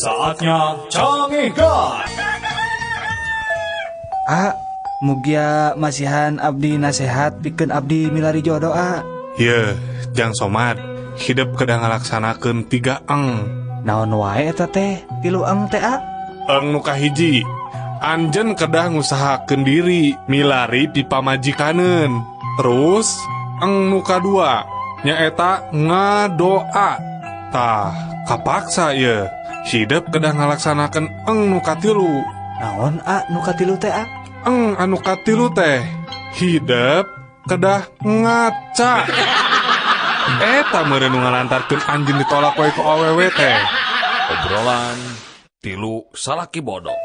Saatnya Cangehgar. Ah, mugia masihan abdi nasehat pikeun abdi milari jodoh ah. Yeuh, Jang Somad, hidup kedah ngalaksanakeun 3 eng. Naon wae eta teh? 3 eng teh ah? Eng nu kahiji, anjeun kedah ngusahakeun diri milari pipamajikaneun. Terus eng nu kadua nyaeta ngadoa. Tah, kapaksa ye. Hidup kedah ngalaksanakeun eng nu katilu. Naon a nu katilu teh a? Eng anu katilu teh hidup kedah ngaca. Eta meureun nu ngalantarkeun anjeun ditolak wae ku awewe teh. Obrolan tilu salaki bodoh.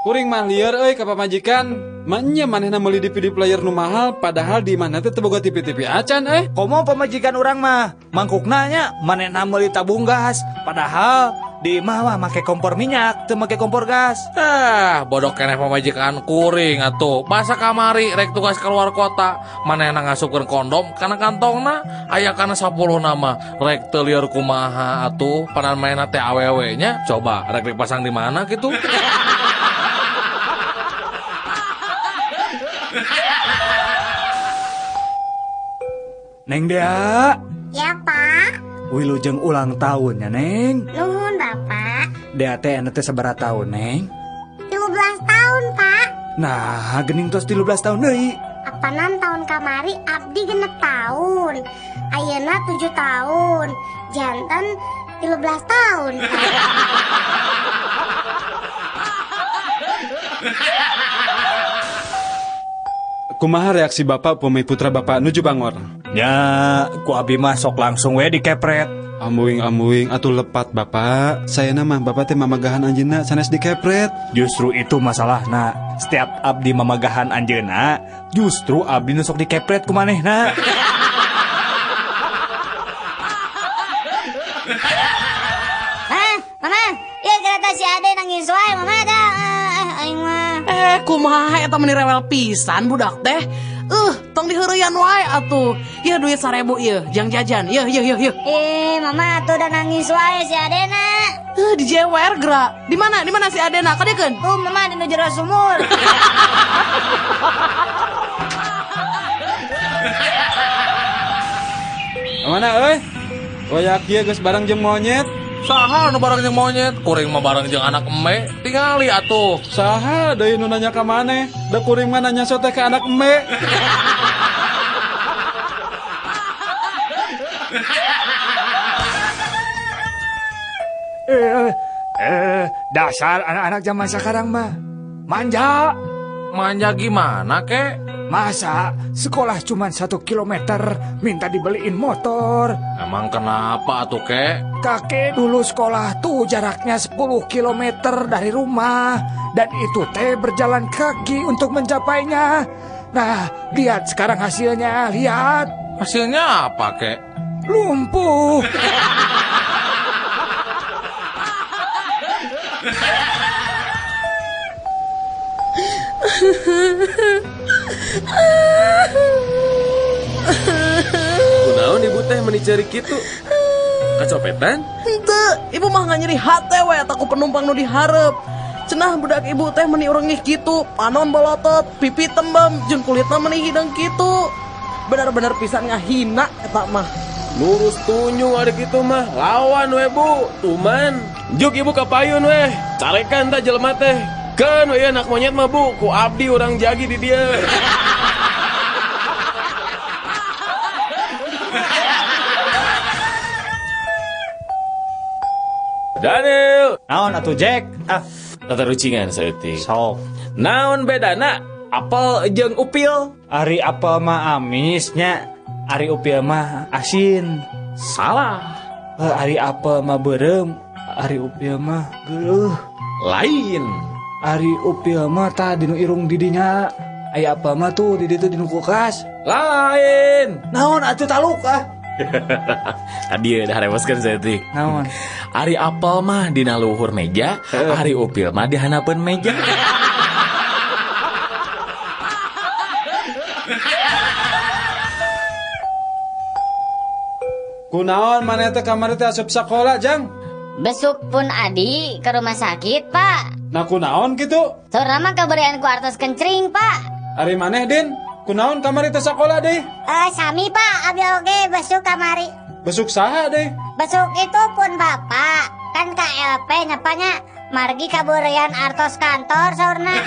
Kuring mah lieur euy ka pamajikan. Manya manehna meuli DVD player nu mahal padahal di mana teh teu boga TV-TV acan eh. Komo pamajikan urang mah mangkukna nya manehna meuli tabung gas padahal di imah mah make kompor minyak teu make kompor gas. Ah, bodoh keneh pamajikan kuring atuh. Masa kamari rek tugas keluar kota manehna ngasupkeun kondom kana kantongna aya kana 10 nama rek teu lieur kumaha atuh panan manehna teh awewe nya coba rek dipasang di mana kitu. Neng Dea. Ya, Pak. Wilujeng ulang tahun ya, Neng. Nuhun, Bapak. Dea teh anu teh sabaraha tahun, Neng? 13 tahun, Pak. Nah, geuning tos 13 tahun deui. Apanan tahun kamari abdi 6 tahun. Ayeuna 7 tahun. Janten 13 tahun, Pak. Kumaha reaksi bapak upami putra bapak nuju bangor? Nya, ku abi mah sok langsung we dikepret. Ambuing-ambuing atuh lepat bapak. Sayana mah bapak teh mamagahan anjeunna sanes dikepret. Justru itu masalahna. Setiap abdi mamagahan anjeunna, justru abdi nu sok dikepret ku manehna. Hah, mama, ieu kereta si Ade nangis wae mama dah. Aing mah. Kumaha eta meni rewel pisan budak teh. Tong diheureyan wae atuh. Ieu duit 1000 ieu, jang jajan. Yeuh yeuh yeuh yeuh. Mama atuh udah nangis wae si Adena. Dijewer geura. Di mana? Di mana si Adena? Kadekeun? Tuh mama di nu jero sumur. Mana euy? Wayak ieu geus bareng jeung monyet. Saha nu bareng jeung monyet, kuring mah bareng jeung anak eme, tingali atuh. Saha deui nu nanya ka maneh? Da kuring mah nanya sote ka anak eme. Dasar anak-anak zaman sekarang mah manja. Manja gimana kek? Masa sekolah cuma 1 kilometer minta dibeliin motor? Emang kenapa tuh kek? Kakek dulu sekolah tuh jaraknya 10 kilometer dari rumah. Dan itu teh berjalan kaki untuk mencapainya. Nah, lihat sekarang hasilnya, lihat. Hasilnya apa kek? Lumpuh. Kunaon ibu teh meni ceurik kitu? Kacopetan? Henteu, ibu mah nggak nyeri hate we eta ku penumpang nu dihareup. Cenah budak ibu teh meni urengih kitu, panon bolotot, pipi tembem, jeung kulitna meni hideung kitu. Bener-bener pisan ngahina eta mah. Lurus tunyung ari kitu mah, lawan we bu, tuman. Juk ibu ka payun we, carekan tah jelema teh. Keun we anak monyet mah bu, ku abdi urang jagi di dieu. Daniel. Naon atuh Jack? Ah, tatarucingan saeutik. Sok. Naon bedana apel jeung upil? Ari apel mah amisnya, ari upil mah asin. Salah. Ari apel mah beureum, ari upil mah geuleuh. Lain. Ari upil mah tah dinu irung didinya. Aya apel mah tuh di ditu dinu kulkas. Lain. Naon atuh taluk ah. Tadi udah reweskeun saeutik. Naon? Ari apel mah dina luhur meja, ari upil mah di handapeun meja. Kunaon maneh teh kamari teh asup sakola, Jang? Besuk pun Adi ke rumah sakit, Pak. Nah kunaon kitu? Saurna mah kaberean ku artos kencring, Pak. Ari maneh Din, kunaon kamari teu sakola deui? Sami Pak, abdi oge besuk kamari. Besuk saha deui? Besuk itu pun Bapak. Kan KLP nyapanya margi kaberean artos kantor saurna.